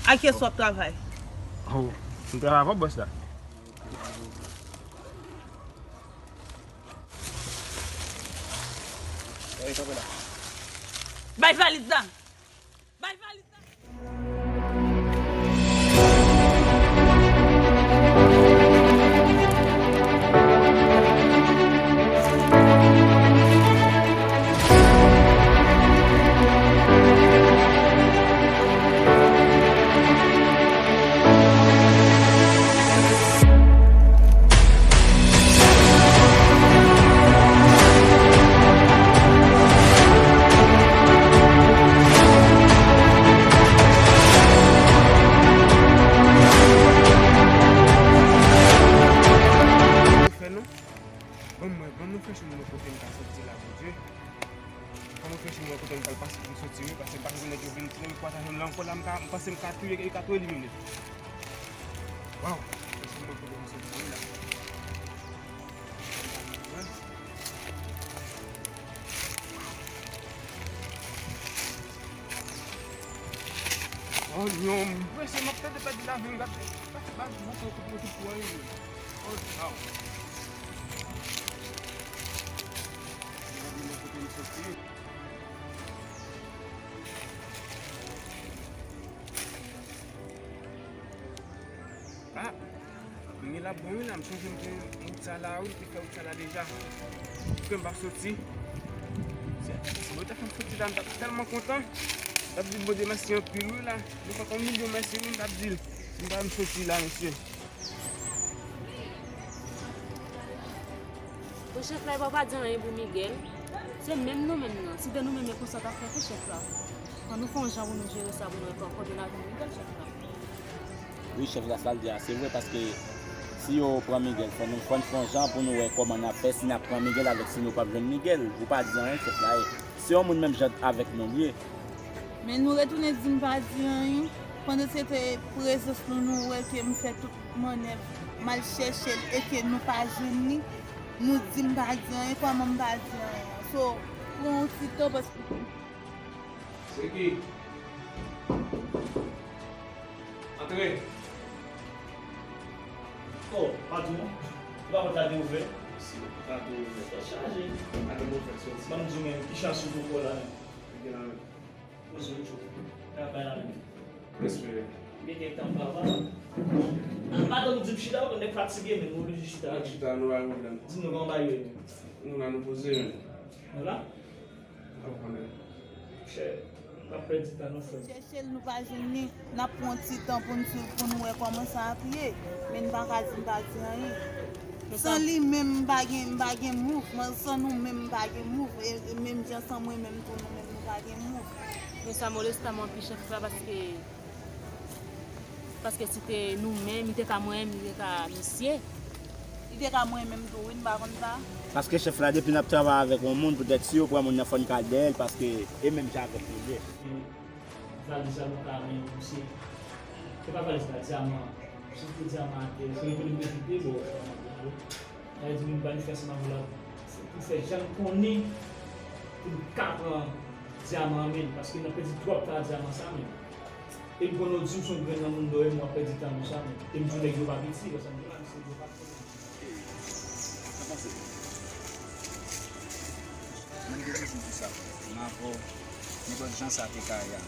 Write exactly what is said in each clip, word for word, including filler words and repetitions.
Ak kiyès w ap travay? Oh, m travay avè bòs la. Bay valiz la! Bay valiz la! Fè non. Ban m wè, ban m reflechi m wè kote m ka soti la, Bondye. Ban m reflechi m wè kote m pral pase pou m soti, wi, paske m pa vle nèg yo vin, nèg yo pataje m la ankò la, m ka, m panse m ka tou, yo ka tou elimine. Waw, reflechi m wè kote m soti, wi, la. Oh non, mwen se m ap tande pèdi lavi m, gade, gade, gade, mwen se kote mwen tout pou anyen. Oh non. Gade mwen kote m soti. Ah, kounye l ap bon wi la, m sonje m te wout sa la wi, m te fè wout sa la deja. Pou ke m pa soti. Se, si Bondye ta fè m soti la, m t ap tèlman kontan. M t ap di Bondye mèsi anpil wi la. M kontan yon milyon mèsi wi, m t ap di l. M pa m soti la, mesye. Bon, chèf la, e pa w pa di anyen pou Miguel. Se menm nou menm nan. Si te nou menm e konsa t ap fèt wi, chèf la. Fò nou fè yon jan pou nou jere sa, pou nou wè kò-, kòman n ap jwenn Miguel, chèf la. Wi, chèf la, sa l di a, se vre, paske si yo pran Miguel, fò nou, fò n fè yon jan pou nou wè kòman n ap fè, si n ap pran Miguel avèk si nou p ap jwenn Miguel. Ou pa di anyen, chèf la, e se yon moun menm jan avèk nou l ye. Men nou retounen di n pa di anyen. Pandan se te prezans nou, nou wè ke m fè tout mannèv, m al chèche l e ke nou pa jwenn li. Nou di m pa di anyen, kòman m pa di anyen? So, pran yon ti tan paske. Se ki? Antre. Oh, patwon. Ou pa konn sa te ouvè? Si, ou pa te ouvè. Tèt chaje. Pa te ouvè, soti. Ban m di w menm, ki chans ou poko la menm? Li gen la menm. Poze w tchou. Travay la menm. Respè. Gen kèk tan papa. An pa tann ou di m chita, ou konn nèg fatige, men nou oblije chita. Nèg chita, nou la, nou la. Di m nou gen yon bagay menm. Nou la, nou poze menm. Nou la? Ou pa konnen. Chè, n ap pèdi tan nou, frè m. Chèche l, nou pa jwenn li. N ap pran ti tan pou n swiv, pou n wè kòman sa ap ye. Men n pa ka di n pa di anyen. San li menm, m pa gen, m pa gen mouvman. San nou menm, m pa gen mouv. E, e menm jan san mwen menm tou, nou menm, nou pa gen mouv. Men sa moleste m anpil, chèf la, paske, paske si te nou menm, li te ka mwen menm, li te ka misye. Li te ka mwen menm tou, wi, m pa konn sa. Paske chèf la, depi n ap travay avèk yon moun, poutèt si yo pran moun nan, fò n ka dèyè l, paske e menm jan avèk nou ye. Valiz la nou ka men misye. Se pa valiz la, dyaman. Misye kite dyaman atè. Se li pou li mete pi bò. Sa vle di nou ba li fè ansanm avè w la. Se pou fè jan l konnen pou l ka pran dyaman an men l. Paske n ap pèdi twòp tan ak dyaman sa menm. E m konnen w di w se yon grenn nan moun dòyè, m w ap pèdi tan konsa menm. E m di w nèg yo pa piti, konsa m di w la, misye yo pa piti. Sa pase? Mwen te di w sa. M avè w. Nenpòt jan sa te ka ye a.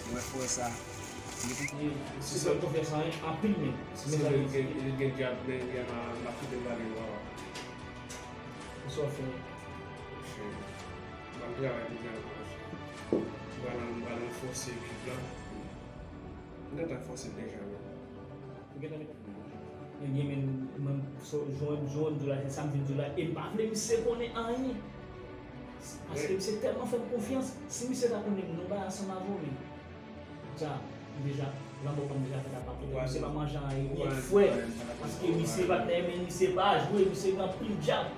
Ou wè frè sa? Li te... Si sa konfyans anyen, anpil men. Si men sa li gen, li gen dyab, men gen ma, m ap kite l pale, m pa wè. Ou sa w fè? M ap travay pou dyab la. M pral, m pral ranfòse ekip la. M gentan fòse l deja, men. Ou gentan met. Men gen men mwen, so, jwenn, jwenn di w la, se sa m vin di w la, e m pa vle misye konnen anyen. Paske misye tèlman fè m konfyans, si misye ta konnen m, nou bay ansanm avè w, men. Dja, m deja, lanmò pa m deja fèt apa. Misye pa manje anyen, fwè. Paske misye pa t nan men, misye pa jwe, misye gen anpil dyab.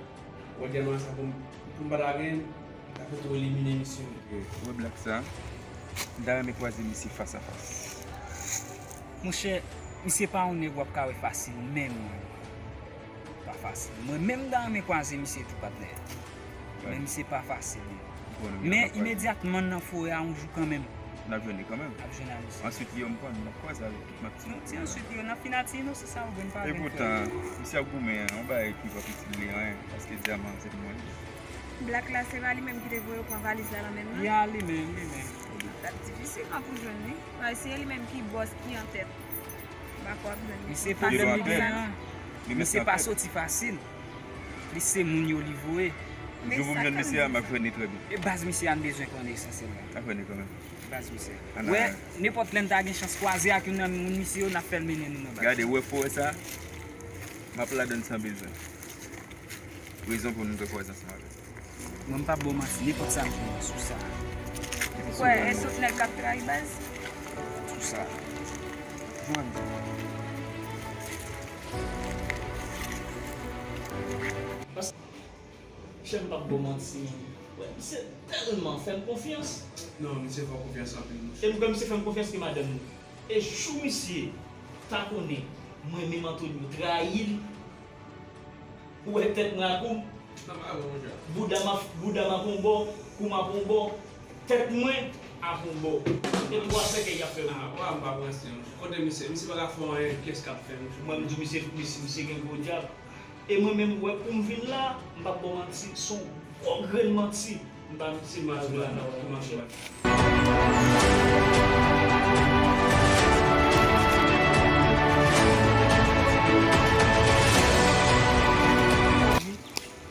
Ou wè dèyè mwen sa pou m, pou m pa ta gen, ta fè tou elimine misye. Ou wè blak sa? M ta renmen kwaze misye fas a fas. Monchè, misye pa yon nèg w ap ka wè fasil menm. Pa fasil. Mwen menm m ta renmen kwaze misye tou, patnè. Men misye pa fasil. Men imedyatman nan forè a yon jou kanmenm. N ap jwenn li kanmenm. Ap jwenn a misye. Answit li yo m konn, m ap kwaze avèk tout manti. Non, ti answit li yo, n ap fin atire nou, se sa ou vle m pa vle m fè. E poutan, misye ap goumen an, yon bagay ki pa itil li anyen, paske dyaman se pou mwen li ye. Black la, se pa li menm ki te voye w pran valiz la nan men m nan? Ya, li menm, li menm. T ap difisilman pou jwenn li. Paske se li menm ki bòs, ki antèt. M pa kwè w ap jwenn li. Misye pa nan mitan an. Misye pa soti fasil. Li se moun yo li voye. Jou pou m jwenn mesye a, m ap jwenn li trè byen. E baz misye a n bezwen konnen esansyèlman. N ap jwenn li kanmenm. Baz misye. Wè, nenpòt lè n ta gen chans kwaze ak youn nan moun misye yo, n ap fè l mennen nou nan baz. Gade, wè fò wè sa, m ap ladann san bezwen. Rezon pou nou te kwaze ansanm avè l. Mwen, m p ap ba w manti, nenpòt sa m konnen sou sa. Ou kwè e sot nèg k ap trayi baz? Sou sa. Jwenn. Chè, m p ap ba w manti, wè, misye tèlman fè m konfyans. Non, misye fè w konfyans anpil, monchè. E m kwè misye fè m konfyans ke madanm li. E jou misye ta konnen mwen menm Antonio trayi l, ou wè tèt mwen ak ou, bouda m ap, bouda m ap on bò, kou m ap on bò, tèt mwen ap on bò. E twa sèkèy y ap fè mwen. Ah, m pa pran sèkèy, monchè. Kote misye? Misye pa ka fè anyen, kiyès k ap fè, monchè? Mwen, m di w, misye, misye, misye gen gwo dyab. E mwen menm, ou wè, pou m vin la, m p ap ba w manti, se yon gwo grenn manti. M pa, se manti, manti, manti.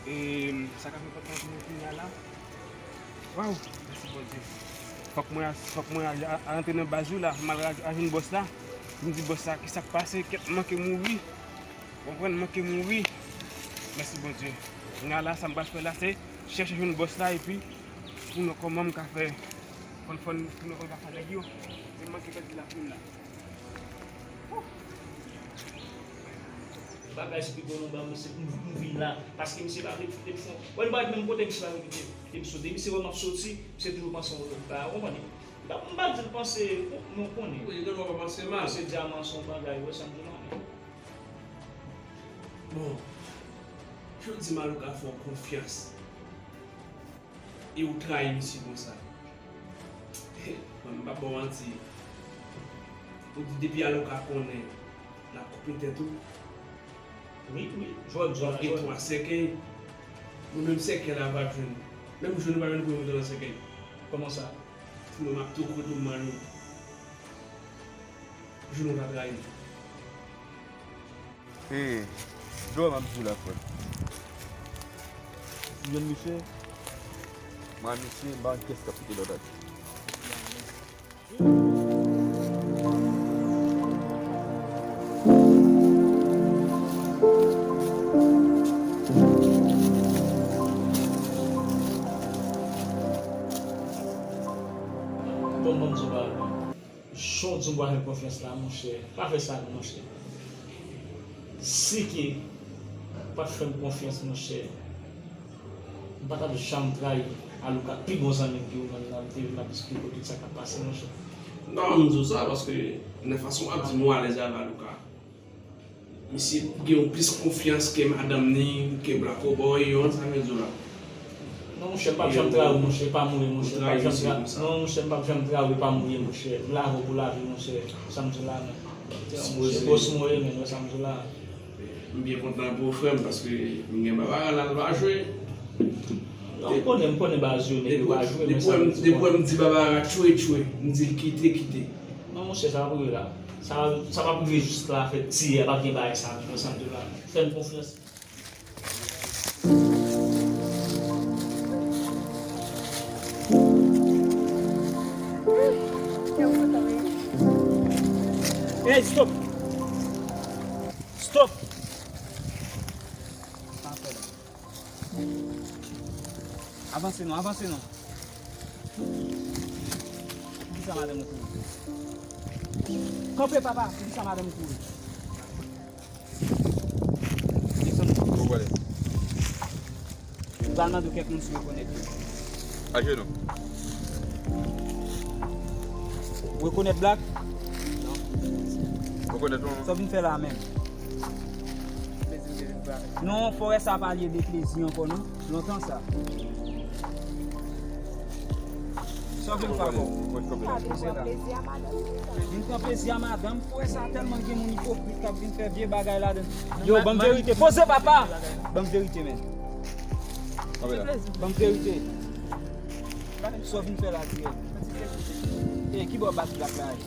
E, sa k ap enpòtan pou mwen kounye a la? Waw, mèsi Bondye. Fòk mwen, fòk mwen al, al antre nan baz yo la, m al ra-, al jwenn bòs la. M di bòs la, kisa k pase, kèt m manke mouri. Konprann, m manke mouri. Mèsi Bondye. Kounye a la, sa m pral fè la, se chèche jwenn bòs la, epi pou nou kòman m ka fè, fòn, fòn, pou nou kòman ka fè nèg yo. Se m manke pèdi laplim la. Bagay se pi bon non ba mwen, se pou m vin la, paske misye pa vle kite fon. Wè, nou pa ret menm kote, misye pa vle kite, kite m soti. Misye wè m ap soti, misye toujou panse yon lòt bagay, ou konprann? M pa, m pa di l panse, non, konnen. Wi, gen dwa pa panse mal. Misye di a m se yon bagay, wè sa m di w la, men. Bon, jodi Maloka fè w konfyans. E ou trayi misye konsa. Mwen, m p ap ba w manti. Ou di depi Aloka konnen, l ap koupe tèt ou. Wi, wi. Jwèt, jwèt, jwèt. Ou gen twa sèkèy. Mwen menm sèkèy la pa jwenn. Menm jwenn ou pa jwenn pou mete nan sèkèy. Kòman sa? Mwen, m ap tou kote m manje. Jwenn ou ta trayi m. Hey, Joe, m ap di w la, frè m. Si w jwenn misye, mwen ak misye, m pa konn kiyès k ap kite lòt ak li. Bon, bon, Joe, pa. Jan w di m pa fè l konfyans la, monchè, pa fè sa non, monchè. Si ke ou pa t fè m konfyans, monchè, m pa t ap janm trayi Aloka, pi bon zanmi m ke ou jwenn nan, m te vin ap esplike w tout sa k ap pase, monchè. Non, m di w sa paske nan fason w ap di m ou alèz avè Aloka. Misye gen yon plis konfyans ke madanm ni, ke Black Cowboy, yon sa vle di w la. Non, monchè, m p ap janm trayi w, monchè, pa mouri, monchè, m p ap janm trayi w. Non, monchè, m p ap janm trayi w, pa mouri, monchè. M lave w pou lavi, monchè, sa m di w la, men. Monchè, bòs mwen ye, men, wè sa m di w la. M byen kontan pou ou, frè m, paske m gen Barbara la, l pa jwe. Non, m konnen, m konnen baz yo, nèg yo pa jwe, men sa m di w. Depi w wè m di Barbara tchwe, tchwe, m di l kite, kite. Non, monchè, sa p ap rive la. Sa, sa p ap rive jis la, fè tiyè, p ap gen bagay sa, m di w la. Fè m konfyans. Hey, stop! Stop! Avanse non, avanse non. Poukisa madanm ou kouri? Kanpe, papa, poukisa madanm ou kouri? Jackson. Ou prale? M pral mande w kèk moun si w rekonèt yo. Ajenou. Ou rekonèt Black? Non. Ou rekonèt non? Sa w vin fè la menm? Plezi m te vin pale. Non, fò wè sa pa lye de plezi ankò non. Lontan sa. Sa vle m fè ankò? Poze la. Vin pran plezi a madanm. Pou wè sa tèlman gen moun ipokrit k ap vin fè vye bagay ladan. Yo, ban m verite. Poze, papa! Ban m verite, men. Ban m verite. Sa w vin fè la, dirèk? E, ki bò bas blak la ye?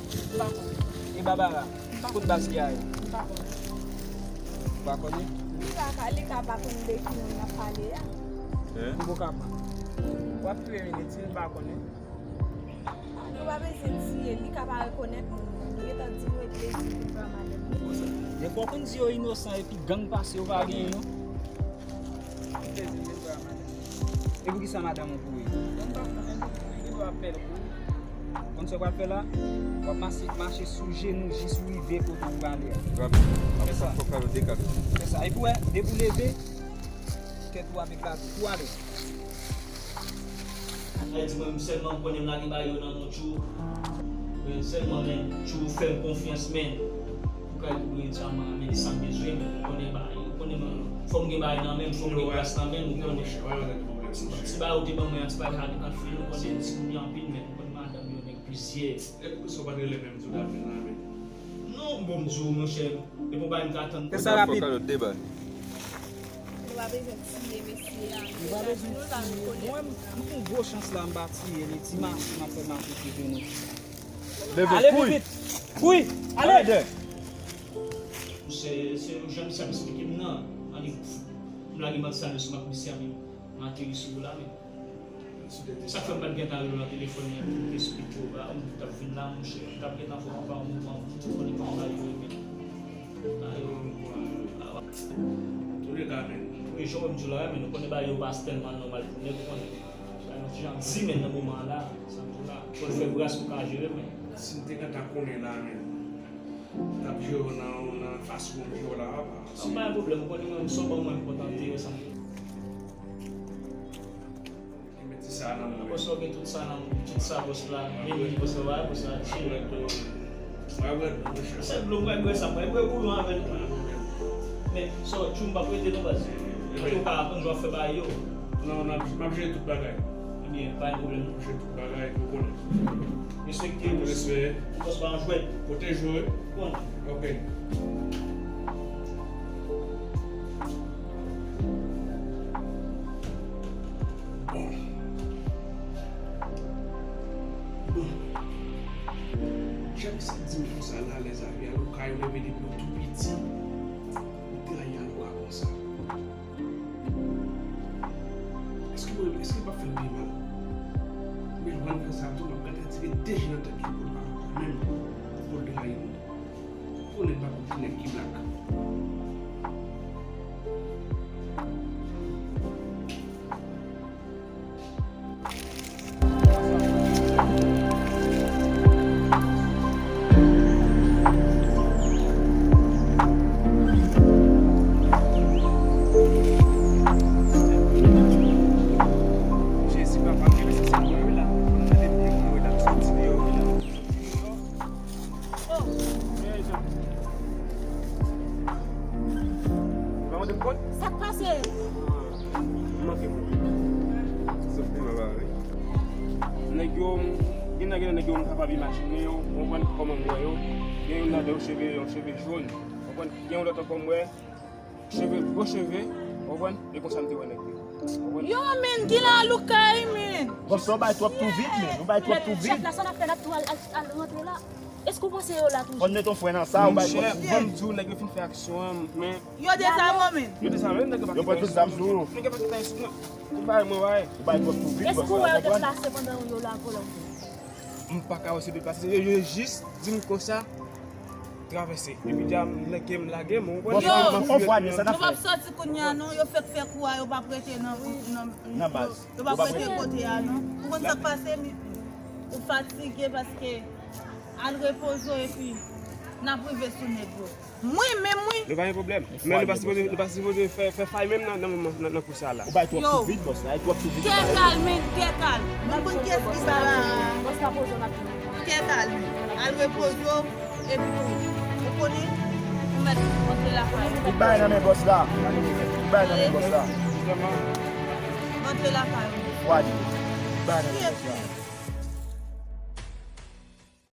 E Babara? Kot bas li a ye? Ou pa konnen? Li ka, li ka pa konn de ki moun n ap pale a. Hein? M poko ka pran. W ap touye Mini, di l pa konnen. Nou pa bezwen tiye, li ka pa rekonèt moun nan. Nou gentan di nou e plezi pou pran madanm li. Defwa w konn di yo inosan epi gang pase yo pa genyen. Plezi pou pran madanm. E poukisa madanm ou kouri? Mwen pa konnen, li dwe ap bèl kou. Konn sa w pral fè la? W ap mache, mache sou jenou jis ou rive kote ou prale a. Fè sa. Fè sa. Epi w wè, depi w leve, tèt ou ap eklate. Tou ale. Sa vle di mwen menm sèlman m konnen m lage bagay yo nan men w tjou. Men sèlman men tjou fè m konfyans men. Ou kay kouri di a mwen men sa m bezwen men ou konnen bagay, ou konnen mwen fò m gen bagay nan men m, fò m gen plas nan men m, ou konnen. Ti bagay ou te ban mwen an, ti bagay sa gentan fini, ou konnen timoun yo anpil men ou konnen madanm yo nèg plizyè. Epi sa w pa t rele menm di w t ap vin la men. Non, bon, m di w, monchè, e bon bagay m ka tann. Fè sa rapid. Nou pa bezwen tiye mesye a. Nou pa bezwen tiye. Mwen, m, m gen gwo chans la, m pa tiye li. Ti mache, m ap fè mache sou jenou. Leve, ale pi vit. Kouri. Ale. Se, se yon jan misye ap esplike m nan. Annik, m lage manti sa, mesye, m ap misye a, men m ateri sou ou la, men. Sa k fè m pa t gentan rele w nan telefòn nan pou m te esplike w, ba, m t ap vin la, monchè. M t ap gentan fè w pa yon moman pou w konnen kòman bagay yo ye, men. Bagay yo. Toulède, men. Wi, jan w wè m di w la, men nou konnen bagay yo pa tèlman nòmal pou nèg, ou konnen. Bagay nou ti jan di, men nan moman an la, sa m di w la. Fò l fè bras pou ka jere, men. Si m te gentan konnen la, men. M t ap jere w nan, nan fason m jere w la a, pa. Sa pa yon pwoblèm, ou konnen mwen, sa w ban mwen, m kontante, sa m. Apre sa, w gen tout sa nan men w, tout sa, bòs la, men li, bòs la, bòs la, cheri. Sèl dlo m pral bwè sa, m pral bwè bouyon avè l tou. Men, sa w tjou m p ap rete non, baz. Antouka, aprann jan w ap fè bagay yo. Non, m ap, m ap jere tout bagay. Ebyen, pa gen pwoblèm. M ap jere tout bagay, ou konnen. Respekte w. Respè. Bòs pa yon jwèt. Pwoteje w. Bon. Ok. Bon. Bon. Chak sa di m konsa la, lè Xavier Alouka yo leve depi yo tou piti, li trayi Alouka konsa. Èske mwen, èske l p ap fè l pi mal? Men anvan l fè sa tou, m ap gade atire de je nan tèt li pou l pa menm, pou l trayi m. Pou nèg pa konn ki nèg ki blak. Jezi, papa, m rele se sa mwen wi la. Mwen tande byen mwen wi la, m soti deyò wi la. Oh. Ou pa mande m kòd? Sa k pase? M manke mwen. Sòf pi mal la wi. Nèg yo, gen nèg, gen nèg yo m kapab imajine yo, ou konprann kòman m wè yo. Gen youn ladan yo cheve, yon cheve jòn. Ou konprann? Gen yon lòt ankò m wè, cheve, gwo cheve, ou konprann? E konsa m te wè nèg yo. Ou konprann? Yo, men, gen la Alouka, men. Bon, sa w bay twòp tou vit, men. Ou bay twòp tou vit. Chèf la, sa n ap fè, n ap tou al, al, al rantre la. Èske w panse yo la toujou? Fò n met yon fren nan sa, ou bay twòp tou vit. Monchè, ban m di w, nèg yo fin fè aksyon an, men. Yo dezame w, men. Yo dezame w, nèg yo pa kite. Yo pran tout zam sou ou. Nèg yo pa kite sou mwen. Tout bagay mwen, bay. Ou bay twòp tou vit, bòs la, ou konprann? Èske w wè yo deplase pandan yo la Kolonbi? M pa ka wè se deplase. Yo, yo jis di m konsa, travèse. Epi di a m lage m, lage m, ou konprann? Yo, nou p ap sòti kounye a non, yo fèk fè kou a, yo p ap rete nan, nan, nan baz. Yo p ap rete kote a non. Ou konn sa k pase, mi-, ou fatige paske al repoze w epi n ap rive sou nèg yo. Mwen menm wi. Nou pa gen pwoblèm. Men nou pa sipoze, nou pa sipoze fè, fè fay menm nan, nan, nan, nan kou sa la. Ou bay twòp tou vit, bòs la. Twòp tou vit. Kè kalm, men, kè kalm. Mwen konn kiyès ki sa la. Kè kalm. Al repoze w, epi ou konnen, ou mèt rantre lakay ou. Tout bagay nan men bòs la. Tout bagay nan men bòs la. Rantre lakay ou. Tout bagay nan men bòs la.